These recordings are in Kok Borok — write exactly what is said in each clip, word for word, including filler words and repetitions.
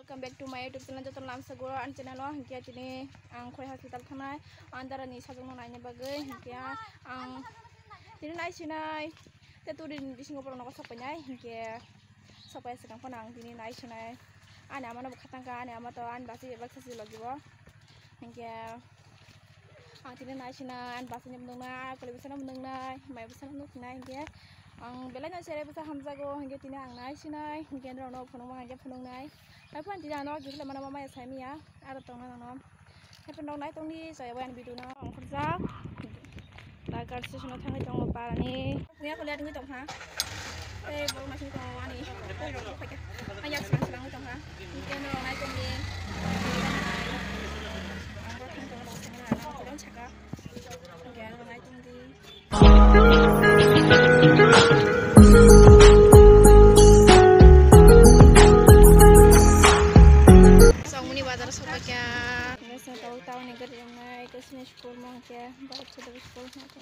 Welcome back to my YouTube channel. Joto lamsa guro ani channel o hinkhe tini ang khoi hospital thangnai, ang dara ni sajwk no naina bagwi hinkhe ang tini naisinai te turi ni bisingo borok nogo sok painai hinkhe sok pai swkang phano ang tini naisinai ani ama no bo khatang kha, ani ama to ani basi bebak sasi logi bo hinkhe. Ang tini naisinai, ani bwsano mwnwngnai, kwlwi bwsano mwnwngnai, mai bwsano nuknai hinkhe ang belai no cherai bwsa hamjago hinkhe tini ang naisinai hinkhe norokno phunukma hinkhe phunuknai. Haiphano tini ang norok kiphilwi mano ma maya saimanya aro tongna nangno. Haiphano norok nai tongdi chaya bai ani video no ongkhorjak. Da gas station o thangwi tongo parani. Kuya kuliya tongwi tongkha. Tei borok masing tongo ani. Ang yak swlang swlangwi tongkha. Hinkhe norok nai tongdi. Ang borok thang tongo, norok thangna nang borok saka. Hinkhe norok nai tongdi. Songmuni bazar sokphaikha. Hinkhe sini tabuk tabukni gari wngnai, hinkhe sini school mo hinkhe, Bharat Chhotro school hinkhe.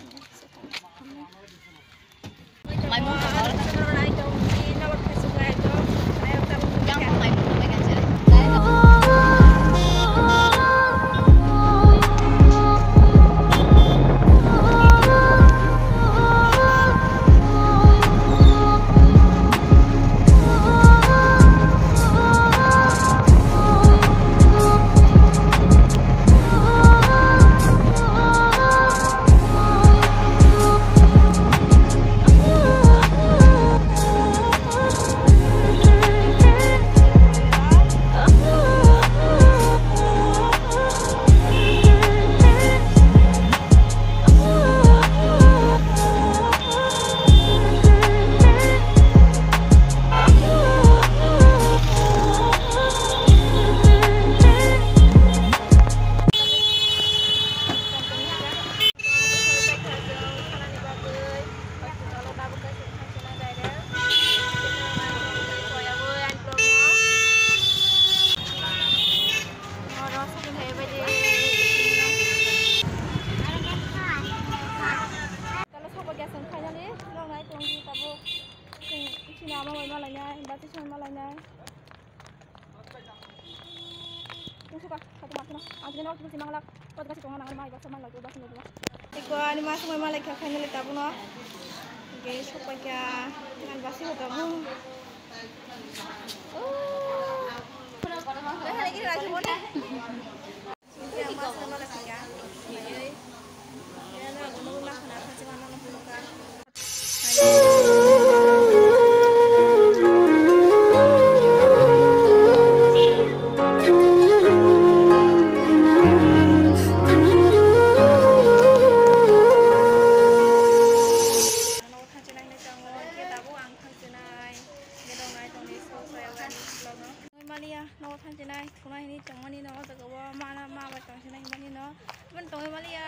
Talo sabo gas ang finally, norok nai tongdi tabuk. Chini ama bai malainai, bati song malainai. Tungsuka, satu mati no. Ang tini nok tungsi manglak. Pot gasi tonga nangan mai baksa manglak, baksa manglak. Iko ani masuk mai malai kha finally tabuno. Oke, sokpaikha. Ngan basi ho tabu. Oh. Dah lagi rasa moni. Tongwi maliya, nogo thansinai, thunai hinwi tongmani no, o jaga o mana ma bai tongsinai hinmani no, tongwi maliya.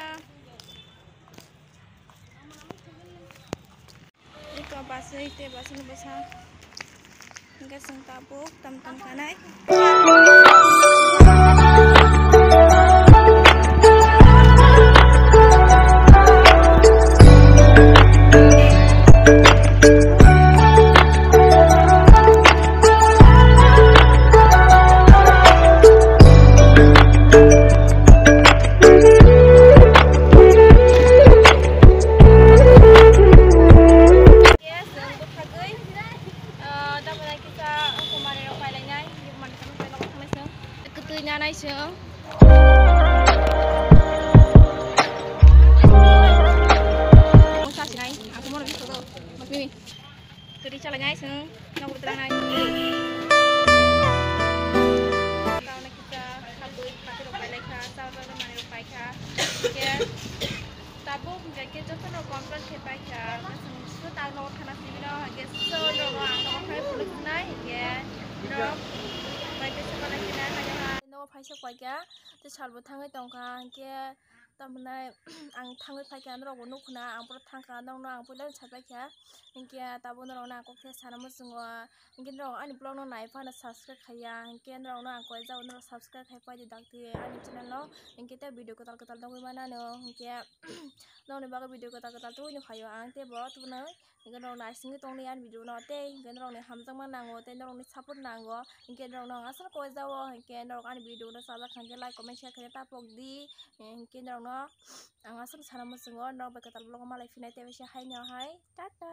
Ito baswi, tei baswi ni bwsa. Hingke chwng tabuk tam tam kanai. Yes, ang buphagwi, ah, tamoni kisa kumari rok pailainai, yung man kami pelo kami sung. Ketui nanai sung. Masa sinai, aku mau lebih foto. Mas Mimi. Kiri chala nyai sung, nang berterang nai. Tau na kita, kabut, pati rok pai lai kha, tau tau mani rok pai kha. Ke, tabuk, ke joto rok complete khe pai kha. Sung, so tau no thana sini no, ke so no no ang no khai puluk nai, ke no, pai ke so pai kha, no pai so pai kha. Te salbo thangwi tong kha, ke Tamhinai ang thangwi phaikha, norokbo nukhuna, ang pura thangkha, norokno ang puilano sapaikha. Hinkhe tabuk norokno ang kok khe sana muchungo. Hinkhe norok ani vlogno naiphano subscribe khaiya, hinkhe norokno ang koi jao, norok subscribe khai paidi dakti ani channel no. Hinkhe tei video kwtal kwtal nugwi manano, hinkhe norokni bagwi video kwtal kwtal tubui nukhaio ang, teibo tubunai. Hinkhe norok naisingwi tongdi ani video no tei hinkhe norokni hamjakma nango tei norokni support nango, hinkhe norokno ang aswk koi jao, hinkhe norok ani video no chajak kha hinkhe like comment share khaina tapok di, hinkhe norokno ang aswk sana muchungo, norok bai kwtal vlog o malai phinai tei waisa haino hai tata.